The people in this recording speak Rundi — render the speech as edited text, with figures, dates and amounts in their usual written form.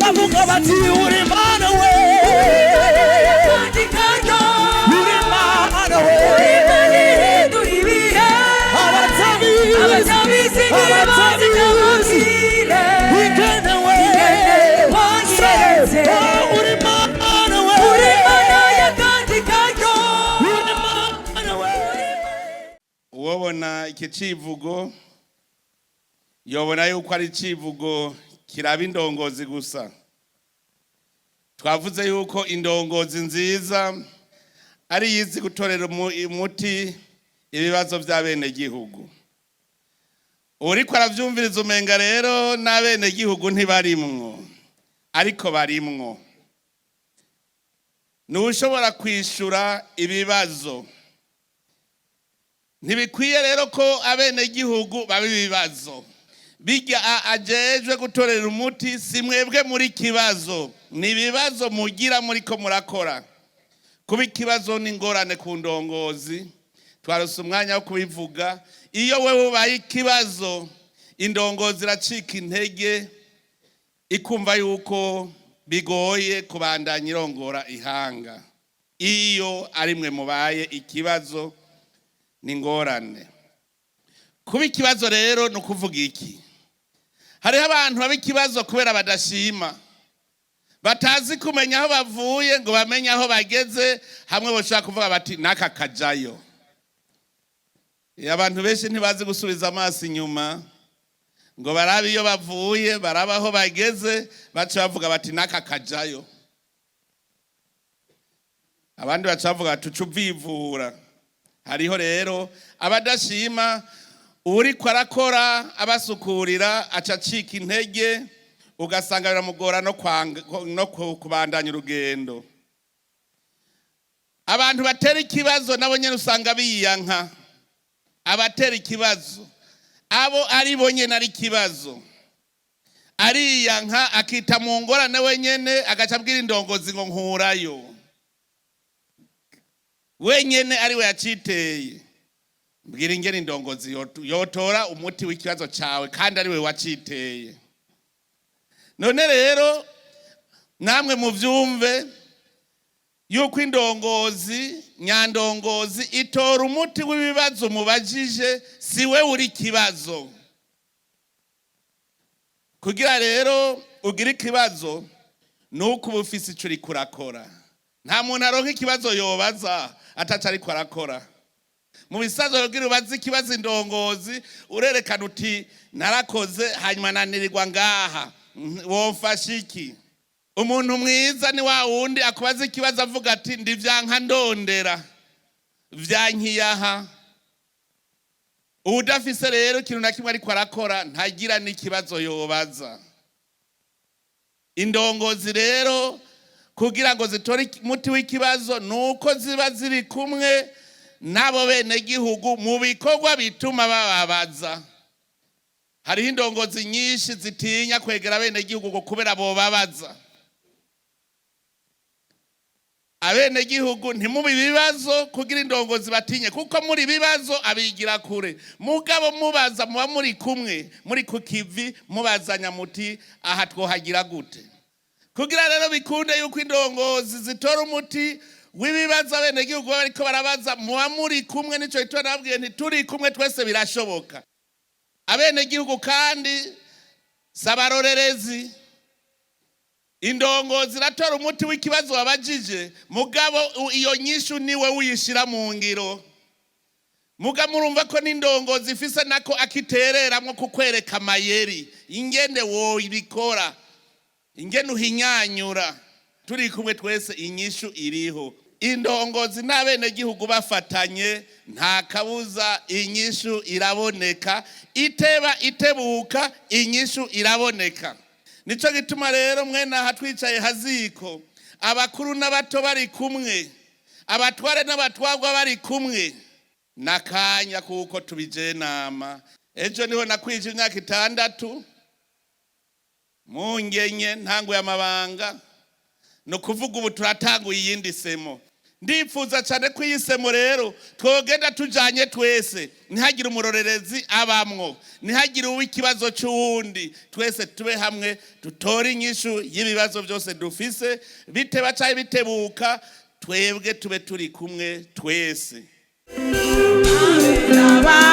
Bavuga bati uri Mana we, Kandi karyo, uri Mana we. Uri Imana ihindura ibihe. Abatabizi, Abatabizi ntibazi abatabizi, ndababwire. Ingene we, Ingene wanyeretse. Oh, uri Mana we, Uri Imana y'akandi karyo. Uri Mana we. Uwobona iki civugo yobona yuko ari icivugo kiraba indongozi gusa. Twavuze yuko indongozi nziza ari iyizi gutorera umuti ibibazo by'abenegihugu. Uriko aravyumviriza umenga rero n'abenegihugu ntibarimwo, ariko barimwo. Ntushobora kwishura ibibazo. Ntibikwiye rero ko abenegihugu baba ibibazo bijya ajejwe gutorera umuti. Si mwebwe muri kibazo, ni ibibazo mugira muri ko murakora. Kuba ikibazo n'ingorane ku ndongozi, twarose umwanya wo kubivuga. Iyo wewe ubaye ikibazo, indongozi iracika intege, ikumva yuko bigoye kubandanya irongora ihanga. Iyo ari mwe mubaye ikibazo, ni ingorane. Kuba ikibazo rero ni ukuvuga iki? Hariho abantu baba ikibazo kubera badashima, batazi kumenya aho bavuye ngo bamenye aho bageze. Hamwe bashobora kuvuga bati n'aka kajayo. Abantu benshi ntibazi gusubiza amaso inyuma ngo barabe iyo bavuye, barabe aho bageze. Baca bavuga bati n'aka kajayo. Abandi baca bavuga bati uca uvivura. Hariho rero abadashima. Uriko arakora abasukurira aca acika intege, ugasanga biramugora no kwanga, no kubandanya urugendo. Abantu batera ikibazo nabo nyene usanga biyanka. Abatera ikibazo, abo ari bo nyene ari ikibazo, ariyanka, akita mu ngorane wenyene, agaca abwira indongozi ngo nkurayo, wenyene ari we yaciteye. Mbwira ingene indongozi yotora umuti w'ikibazo cawe kandi ari we waciteye. None rero namwe muvyumve yuko indongozi nyandongozi itora umuti w'ibibazo mubajije, si we uri ikibazo. Kugira rero ugire ikibazo nuko uba ufise ico uriko urakora. Nta muntu aronka ikibazo yobaza ataco ariko arakora. Mu bisazo, kugira ubaze ikibazo indongozi, urerekana uti narakoze hanyuma nanirirwa ngaha, womfasha iki? Umuntu mwiza ni wa wundi akubaza ikibazo avuga ati ndivyanka ndondera vyankiyaha. Uwudafise rero ikintu na kimwe ariko arakora ntagira n'ikibazo yobaza indongozi. Rero kugira ngo zitore umuti w'ikibazo nuko ziba ziri kumwe n'abo benegihugu mu bikorwa bituma bababaza. Hariho indongozi nyinshi zitinya kwegera abenegihugu ngo kubera bobabaza. Abenegihugu, ntimube ibibazo kugira indongozi batinye, kuko muri ibibazo abigira kure. Mugabo mubaza, muba muri kumwe, muri ku kivi, mubazanya muti aha twohagira gute? Kugira rero bikunde yuko indongozi zitora umuti w'ibibazo abenegihugu baba bariko barabaza, muba muri kumwe. Nico gituma nababwiye nti turi kumwe twese birashoboka. Abenegihugu kandi si abarorerezi. Indongozi iratora umuti w'ikibazo wabajije, mugabo iyo nyishu niwe uyishira mu ngiro. Muga murumva ko n'indongozi ifise nako akitereramwo kukwereka amayeri, ingene woyibikora, ingene uhinyanyura. Turi kumwe twese, inyishu iriho. Indongozi n'abenegihugu bafatanye, nta kabuza inyishu iraboneka. Iteba itebuka, inyishu iraboneka. Nico gituma rero mwene aha twicaye haziko, abakuru n'abato bari kumwe, abatware n'abatwagwa bari kumwe, n'akanya kuko tubijenama. Ejo niho nakwije imyaka 6 mungenye ntanguye amabanga. Ni ukuvuga ubu turatanguye iyindi semo. Ndifuza cyane ko iyi semo rero twogenda tujanye twese, ntihagire umurorerezi abamwo, ntihagire uw'ikibazo cy'uwundi, twese tube hamwe dutore inyishu y'ibibazo byose dufise, biteba cyangwa bitebuka, twebwe tube turi kumwe twese. Abana.